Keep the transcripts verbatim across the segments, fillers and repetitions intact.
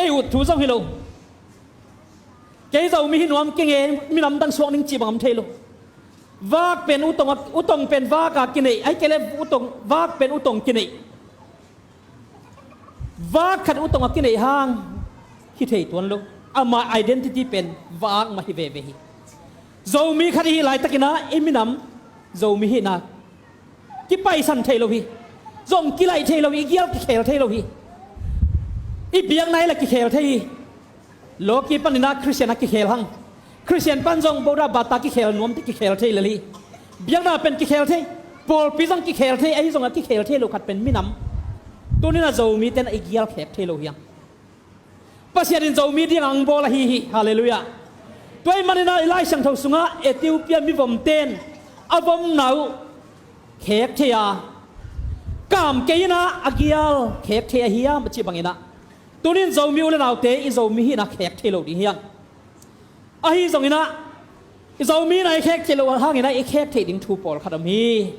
Ut thu zong hi lo. Kei Zomi hi nuam keng e, minam dang suak ning ci bang om thei lo. Vak pen utong a, utong pen vak a kineih, ahih kei leh utong, vak pen utong kineih. Vak khat utong a kineih hang hi thei tuan lo. Ama identity pen vak mah hi veve hi. Zomi khat i hih laitakin ah i minam Zomi hihna kipaisan thei lo hi. Zong kilaih thei lo hi, i gial kikhel thei lo hi. I biakna i la kikhel thei hi. Lawki panin ah Khristian a kikhel hang. Khristian pan zong Buddha bata kikhel nuam te kikhel thei lel hi. Biakna pen kikhel thei. Pawlpi zong kikhel thei, ahi zong a kikhel thei lo khat pen minam. Tunin ah Zomi ten ah i gial khek thei lo hi hang. Pasian in Zomi ding ang bawl ahi hi. Halleluiah. Tua ahih manin ah i Lai Siangtho sungah Ethiopia mivom ten a vomna uh khek thei a, kam kei in ah a gial khek thei ahi hiam a cih bangin ah, tunin Zomi u le naute i Zomi hihna khek thei lo ding hi hang. Ahi zongin ah i Zomi hihna i khek thei lo hangin ah i khek theih ding thu pawlkhat om hi.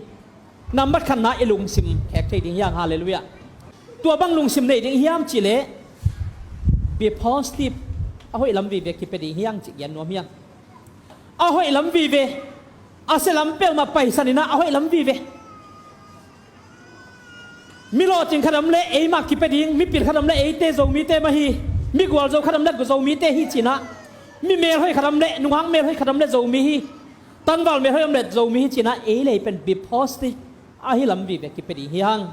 Nambat khatna i lungsim khek thei ding hi hang. Halleluiah. Tua bang lungsim nei ding hiam cih leh be positive, a hoih lam vive kipia ding hi hang cih gen nuam hi hang. A hoih lam vive, a sia lam peuhmah paisan in ah a hoih lam vive. Mi lawhcing khat om leh eimah kipia ding, mi pil khat om leh eite Zomite mah hi, mi gualzo khat om leh Zomite hi ci-in ah, mi melhoih khat om leh, nungak melhoih khat om leh Zomi hi, tangval melhoih om leh Zomi hi ci-in ah, ei lei pen be positive, ahi lam vive kipia ding hi hang.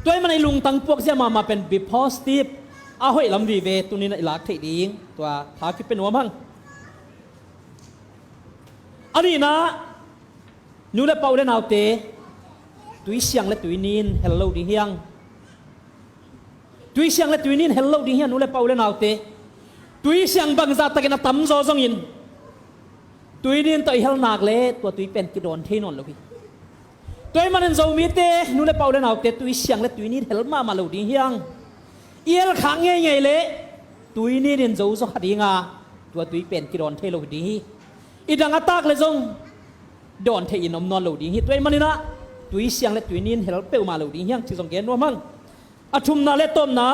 Tua ahih manin i lungtang puakzia mahmah pen be positive, a hoih lam vive tunin ah i lak theih ding tua tha kipia nuam hang. A nihna, nu le pa u le naute, tui siang le tui nin hel lo ding hi hang. Tui siang le tui nin hel lo ding hi hang, nu le pa u le naute. Tui siang bangzah takin a tamzaw zongin tui nin tawh i hel nak leh tua tui pen kidawn thei nawn lo hi. Tua ahih manin Zomite, nu le pa u le naute, tui siang le tui nin hel mahmah lo ding hi hang. I hel khak ngeingei leh tui nin in zo zaw kha ding a, tua tui pen kidawn thei lo ding hi. I dang a tak leh zong dawn thei in om nawn lo ding hi. Tua ahih manin ah tui siang le tui nin hel peuhmah lo ding hi hang cih zong gen nuam hang. A thumna le tawpna,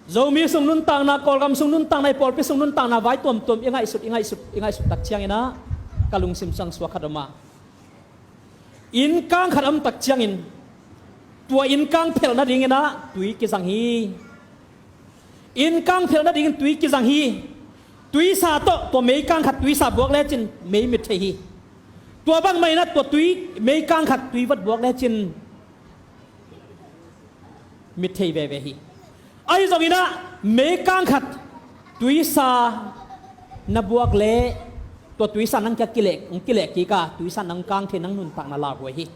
Zomi sung nuntakna, Kawlgam sung nuntakna, i pawlpi sung nuntakna vai tuamtuam i ngaihsut, i ngaihsut, i ngaihsut tak ciangin ah ka lungsim sung suak khat om a, innkang khat om tak ciangin tua innkang phelh nadingin ah tui kizang hi. Innkang phelh nadingin tui kizang hi. Tuisa tawh tua meikang khat tuisa buak lecin mei mit thei hi. Tua bangmah in ah tua tui, meikang khat tui vat buak lecin mit thei veve hi. Ahi zongin ah meikang khat tuisa na buak leh tua tuisa nang kiang kileh, kileh kik a, tuisa nang kang thei, nang nuntakna lauhuai hi.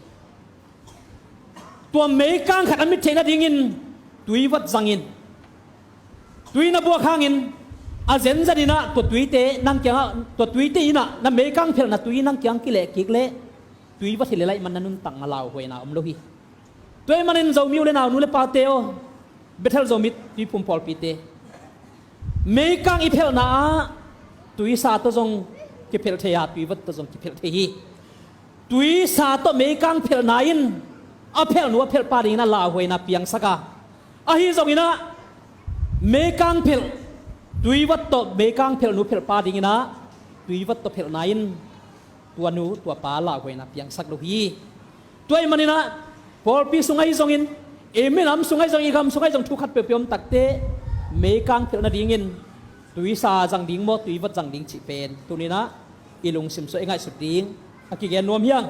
Tua meikang khat a mit theih nadingin tui vat zangin, tui na buak hangin a zenzen in ah tua tuite nang kiangah, tua tuite in ah na meikang phelhna tui nang kiang kileh kik leh tui vat hi leh laih man na nuntakna lauhuaina om lo hi. Tua ahih manin Zomi u le nau, nu le pate aw, Bethel Zomi Tuiphum pawlpite, meikang i phelhna ah tuisa tawh zong kiphelh thei a, tui vat tawh zong kiphelh thei hi. Tuisa tawh meikang phelhna in a phelhnu a phelhpa dingin ah lauhuaina piangsak a, ahi zongin ah meikang phelh, tui vat tawh meikang phelhnu phelhpa dingin ah tui vat tawh phelhna in tua nu tua pa lauhuaina piangsak lo hi. Tua ahih manin ah pawlpi sung ahi zongin, i minam sung ahi zong, i gam sung ahi zong thu khat peuhpeuh om tak teh meikang phelh nadingin tuisa zang ding maw, tui vat zang ding cih pen tuni-in ah i lungsim sungah i ngaihsut ding a kigen nuam hi hang.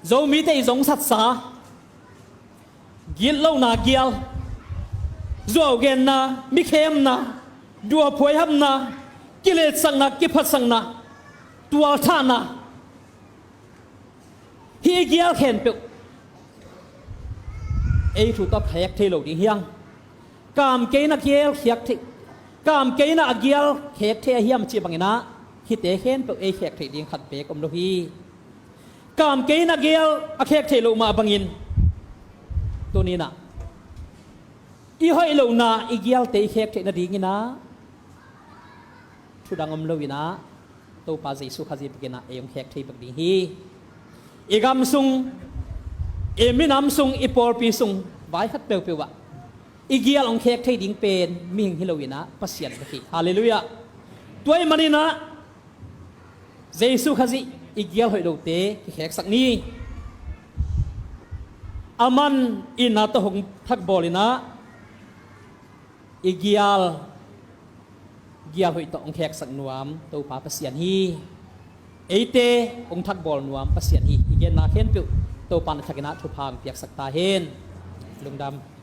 Zomite i zongsatsa, gitlona gial, zuaugenna, mikhemna, duaphuaihamna, kiletsakna, kiphatsakna, tualthahna, hih i gial khempeuh ei thu tawh khek thei lo ding hi hang. Kam kei in a gial khek thei, kam kei in a gial khek thei ahi hiam cih bangin ah hihte khempeuh ei khek theih ding khat beek om lo hi. Kam kei in a gial a khek theih loh mah bangin tuni-in ah i hoih lohna i gialte i khek theih nadingin ah thu dang om lo-in ah Topa Jesuh Khazih bek in ah ei hong khek thei bek ding hi. I gam sung I minam sung, i pawlpi sung vai khat peuhpeuh ah i gial hong khek thei ding pen mihing hi loinah Pasian bek hi. Halleluiah. Tua ahih maninah Jesu Khazih i gial hoih lote kikheksak ni. Aman itna tawh hong thakbawl inah i gial, gial hoih tawh hong kheksak nuam Topa Pasian hi. Eite hong thakbawl nuam Pasian hi. I genna khempeuh Topa na thakinah thupha hong piaksak ta hen. Lungdam.